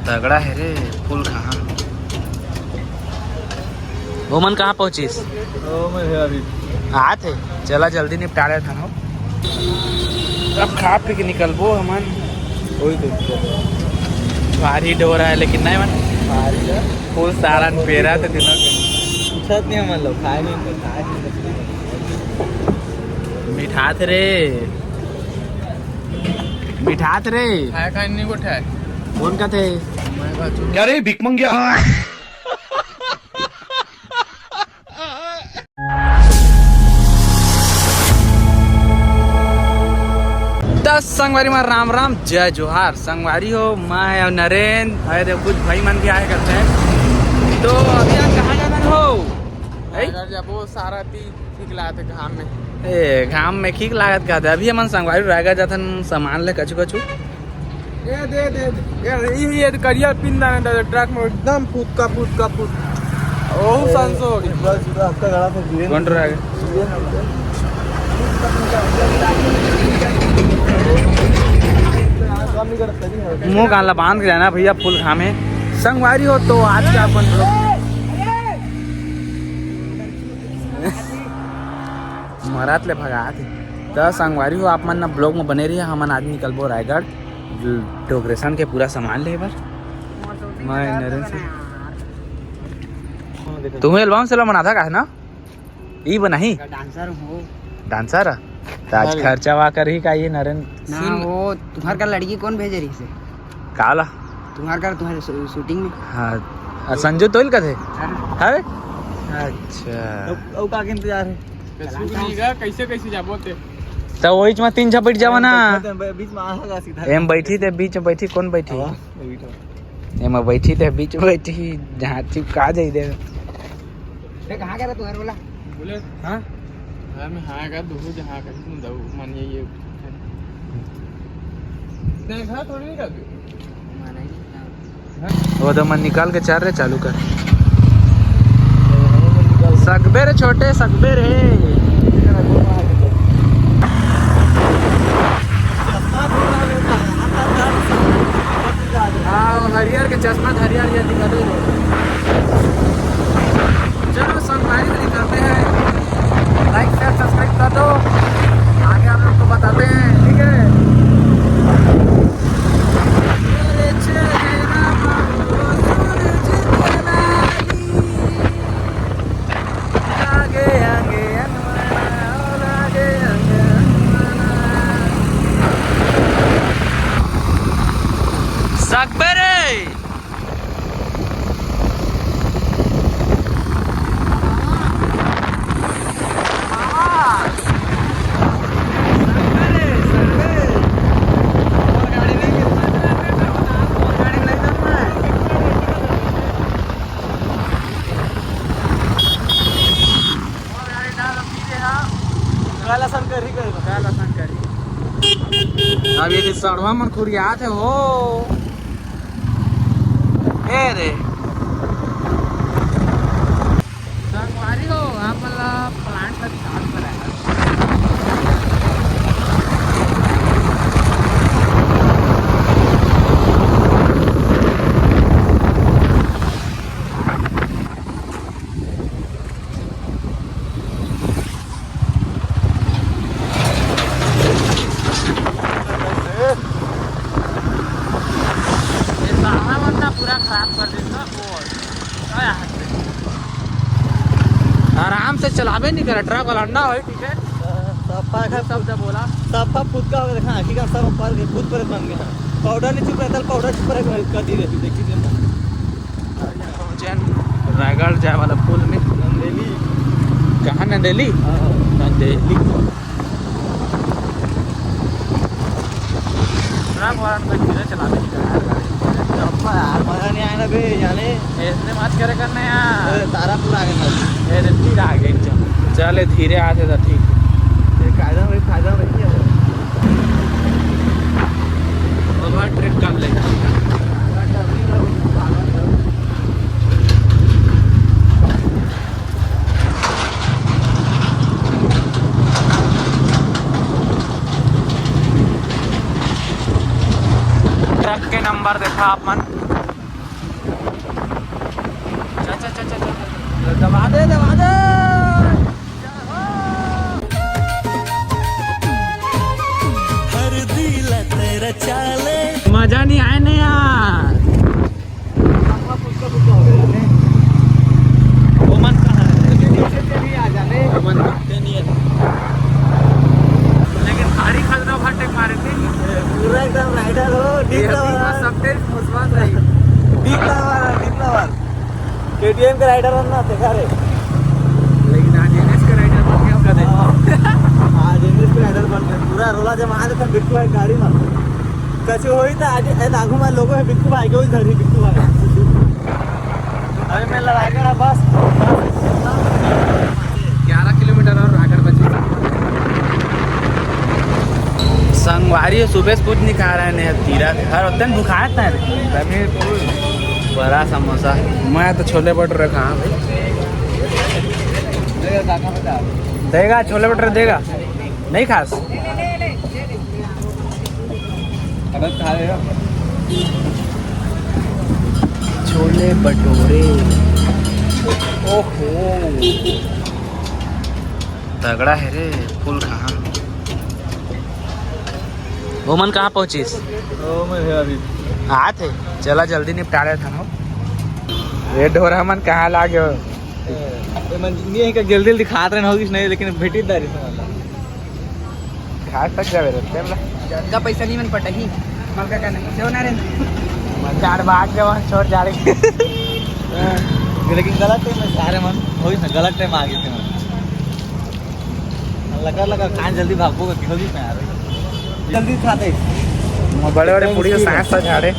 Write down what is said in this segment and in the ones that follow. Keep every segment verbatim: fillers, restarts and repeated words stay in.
तगड़ा हे रे, फूल कहाँ? ओमन कहाँ पहुँचिस? ओ, मैं हे अभी। आत हे, चला जल्दी निपटा लेथन हो। अब खा पी के निकलबो हमन। वही तो। भारी डोरा हे, लेकिन नहीं मन। भारी हे। फूल सारा बेरा तो दिनों के। पूछत नहीं हमन लोग, खाए नहीं तो खाए नहीं तो। मिठात रे, मिठात रे। खाए खाए नहीं गोठा है। कौन का थे? मैं बात क्या रे भिकमंगिया? त संगवारी मा राम राम, जय जोहार। संगवारी हो, मैं अउ नरेंद्र, अरे देखो, कुछ भाई मन भी आए करते हैं। तो अभी आप कहाँ जाना हो? ए? रायगढ़ जाबो, सारा ती ठीक लागत हे घाम में। ए, घाम में ठीक लागत का? अभी हमन संगवारी रायगढ़ जाथन, सामान ले कछु कछु। ए, दे, दे, दे। ए, ई, ये करिया पिन दाने दे, ट्रक में एकदम फुटका, फुटका, फुट। ओहू संसो हो गया। पूरा, पूरा आपका गला से गिरे। कौन रहा है? गिरे ना। काम नहीं करता, नहीं है। मुंह कान ला बांध के जाना भैया, फुल घाम हे। संगवारी हो तो आज का अपन vlog मरात ले भगात हे। त संगवारी हो, आप मन ना vlog में बने रहिए। हमन आज निकलबो रायगढ़ डोकरेशन के पूरा सामान ले बर। मैं नरेंद्र सिंह। तुम्हें एल्बम से मनाथा का है ना? ई बनाही? डांसर हूँ। डांसर? त आज अरे। खर्चा वा करही का ये नरेंद्र? ना, सुन। वो तुम्हार का लड़की कौन भेजे रही से? काला? तुम्हार का, तुम्हारे शू-, शूटिंग में। हाँ, आ, संजू तोइल का थे? अरे। हवे? अच्छा। अब, अब का के इंतजार है? कैसे कैसे जाबो ते? त वही में तीन झपट जावा ना। बीच में आहा का सीधा। एम बैठी ते बीच में बैठी, कौन बैठी? हाँ, ये भी तो। एमा बैठी ते बीच में बैठी, जहाँ चिपका जाई दे। अरे कहाँ गया तू घर वाला? बोले हाँ? घर में हाँ का दो जहाँ का तुम दो मानिए ये। नहीं, घर थोड़ी नहीं कर दो। माना ही नहीं। वो तो मन निकाल के चार रे चालू कर। सकबे रे छोटे, सकबे रे। हाँ, हरियर के चश्मा, हरियर ये दिखा दे। चलो, संगवारी में निकलते हैं। Like, share, subscribe कर दो। आगे आप लोग को बताते हैं, ठीक है? सकबे रे। काला शंकर ही करेगा। काला शंकर ही। अब ये सड़वा मन खुरियात हे हो। ए रे। संगवारी हो, आप मन ला plant ला दिखात बर आए हन। ये साला बंदा पूरा खराब कर देता, वो। आराम से चलाबे नहीं करे, ट्रक वाला अंडा होई, ठीक है? सफा का शब्द बोला। सफा फुटका हो गया, देखा, आखिर का सब पर गए, खुद पर बन गया। पाउडर नहीं छुप रहा था, पाउडर छुप रहा है, कर दी रहती, देखी थी। पहुंचे रायगढ़ जाए वाला पुल में। नंदेली। कहाँ नंदेली? हाँ। नंदेली। ट्रक वाला तो धीरे चलावे नहीं करता है गाड़ी। अब्बा यार, मजा नहीं आया ना बे, जाने। इतने मत करे करना यार। अरे, तारापुर आ गए ना। ए, रे, फिर आ गए एकदम। चले, धीरे आते तो ठीक। ये कायदा में, फायदा में नहीं है। ओवरटेक कर ले। ट्रक के नंबर देखा आप मन। चल, चल, चल, चल, चल। दबा दे, दबा दे। हर दिल तेरा चाले। मजा नहीं आए ना यार। वो मन कहाँ है? वो मन दिखते नहीं है। लेकिन भारी खतरा overtake मारे थे। पूरा एकदम rider हो, ये deep भी lover। सब तेज मुसवा सही। Deep lover, deep lover। KTM के राइडर बनना, देखा रे। लेकिन आज एनएस के राइडर बन गया, का दे? आज एनएस के राइडर बन गया। पूरा रोला जमा देता बिट्टू भाई गाड़ी में। कछु होई त आज ए आगू में लोगो है बिट्टू भाई के, उधर ही बिट्टू भाई। अरे मैं लड़ाई करा बस। ग्यारह किलोमीटर और रायगढ़ बचे। संगवारी हो, सुबह से कुछ नहीं खा रहे हैं, तीरा घर उतन भुखात है। बड़ा समोसा। मैं तो छोले भटूरे खा भाई। देगा, छोले भटूरे देगा। नहीं खास? छोले भटूरे। ओहो, तगड़ा है रे, फुल कहाँ? वो मन कहाँ पहुँचिस? ओ, मैं है अभी। आत हे, चला जल्दी निपटा लेथन हो। ये ढोरा मन कहाँ लागे हो? ए, ए, मन ये का जल्दी जल्दी खात रहन होगिस नहीं, लेकिन भेटी दारी से मतलब। खाट तक जावे रे, तेल ला। ज्यादा पैसा नहीं मन पटही, मलका का नहीं, जो ना रे। चार बात के वहाँ छोड़ जा रही। लेकिन गलत टाइम में सारे मन, वही ना, गलत टाइम आ गए थे मन। लगा, लगा, खान जल्दी भागो, कि होगी मैं आ रही। जल्दी खाते। बड़े बड़े पूड़ी के साथ साथ झाड़े।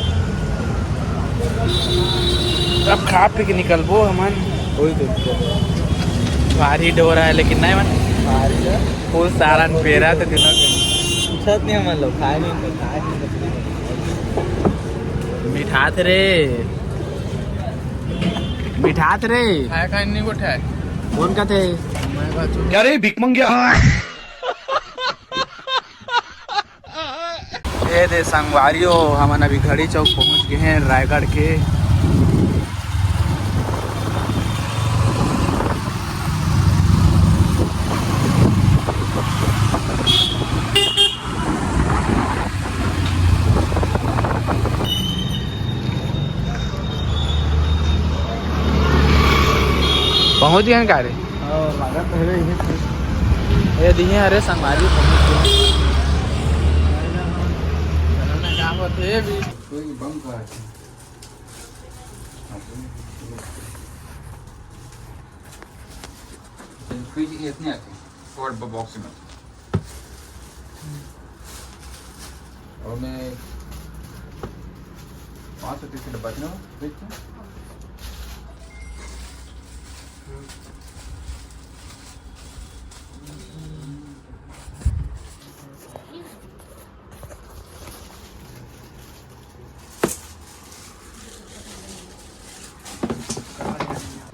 अब खा पी के निकलबो हमन। वही तो। भारी डोरा है, लेकिन नहीं मन। भारी है। फुल सारन पेरा तो दिनों के। पूछत नहीं हमन लोग, खाए नहीं तो खाए नहीं तो। मिठात रे, मिठात रे। खाए खाए नहीं गोठाए। कौन का थे? मैं का चुप। क्या रे, भिख मंगिया? ए दे संगवारी हो, हमन अभी घड़ी चौक पहुंच गए हैं रायगढ़ के। पहुंच गए हैं का रे? हाँ, लागत है रे, यही से। ये दिए, अरे संगवारी पहुंच गए। कोई बम का है। फ्रिज इतने आते हैं और बॉक्स में। और मैं पाँच सौ तीस के डब्बा थी ना, देख के।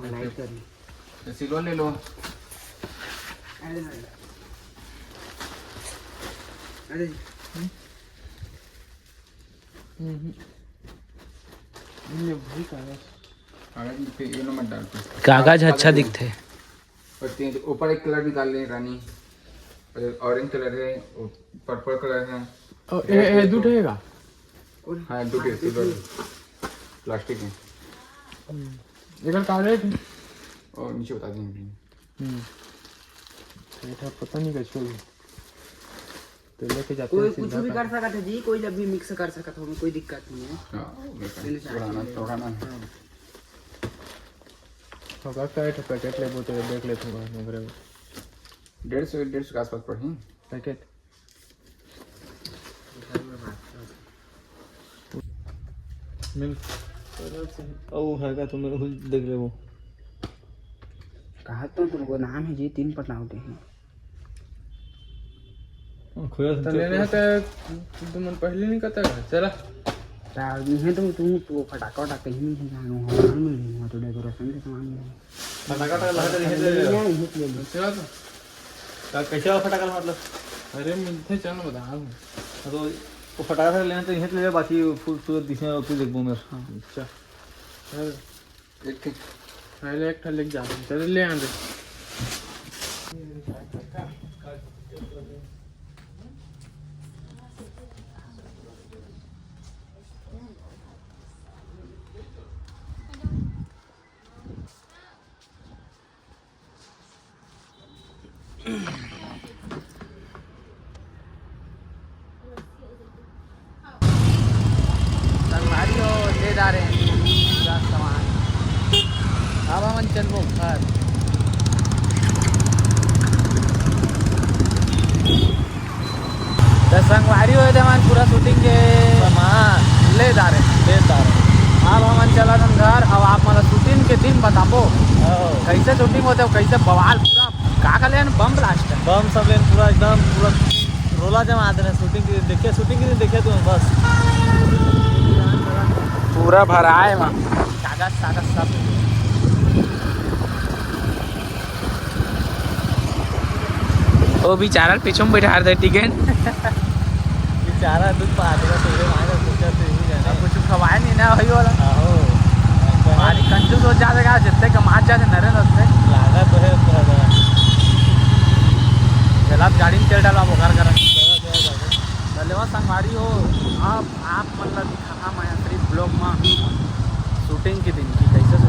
लाइट करी। तो सिल्वर ले लो। अरे ना। अरे। हम्म। हम्म। ये वही कागज। कागज में फिर ये नंबर डाल दो। कागज अच्छा दिखते। और तीन, ऊपर एक कलर निकाल लें रानी। और ऑरेंज कलर है, पर्पल कलर है। और ये, ये दो रहेगा? हाँ, दो हाँ, सिल्वर। प्लास्टिक में। हम्म। एकर का रेट है? और नीचे बता देंगे। हम्म। रेट है, पता नहीं कैसे होगी। तो लेके जाते कोई हैं कुछ सीधा भी कर सकत है जी, कोई जब भी मिक्स कर सकत हो, कोई दिक्कत नहीं है। हाँ, वो लेकर लेने चाहिए। उड़ाना, उड़ाना है। हाँ। होगा का एक पैकेट लेबो तो देख लेते हैं हमरे। डेढ़ सौ, डेढ़ सौ के आसपास पड़ी। पैकेट। मिल। ओ, है का, तुम देख ले वो। कहा तो तुमको नाम है जी, तीन पटना होते हैं। खुला तो लेने हैं तो तुमन पहले नहीं कहता है, चला। यार, ये तुम, तुम तो फटाका वटाका कहीं नहीं जानो, हमारे में नहीं हुआ तो डेकोरेशन के सामान में। फटाका वटाका लगा तो नहीं ले ले। नहीं, नहीं, नहीं, नहीं। अच्छा तो। का, कैसे वाला फटाका मतलब? अरे, मिलते चल, बता दूँ। हाँ, तो वो फटाका से लेना तो यहीं ले ले, बाकी फूल सूरत दिखे और फिर देखबो मैं। हाँ। अच्छा। एक ठे। पहले एक ठे लेके जा, चल ले आंदे। संगवारी हो, ले जा रहे हैं पूरा सामान। अब हमन चलबो घर। त संगवारी हो, एदे हमन पूरा shooting के सामान ले जा रहे हैं। ले जा रहे हैं। अब हमन चलत हन घर। अब आप मन ला shooting के दिन बताबो, कैसे shooting होथे, कैसे बवाल पूरा का का लेन बम blast है। बम सब लेन पूरा एकदम पूरा रोला जमा देना shooting के दिन। देखिए shooting के दिन देखिए तुम बस। पूरा भराए मा। कागज सागज सब। वो बेचारा पीछे में बैठा दे टिकट। बेचारा दुख पा देगा, तो ये मांगा सोचा तो यही जाने। अब कुछ खवाए नहीं ना वही वाला। आहो। भारी कंजूस हो जाते का, जितने कमा जाते नरे नसते। लागत तो है थोड़ा सा। चला गाड़ी में तेल डाला, बोकार करा। चलो, चलो, चलो। धन्यवाद संगवारी हो। आप, आप मतलब दिखाना मैं श्री vlog में shooting के दिन की कैसे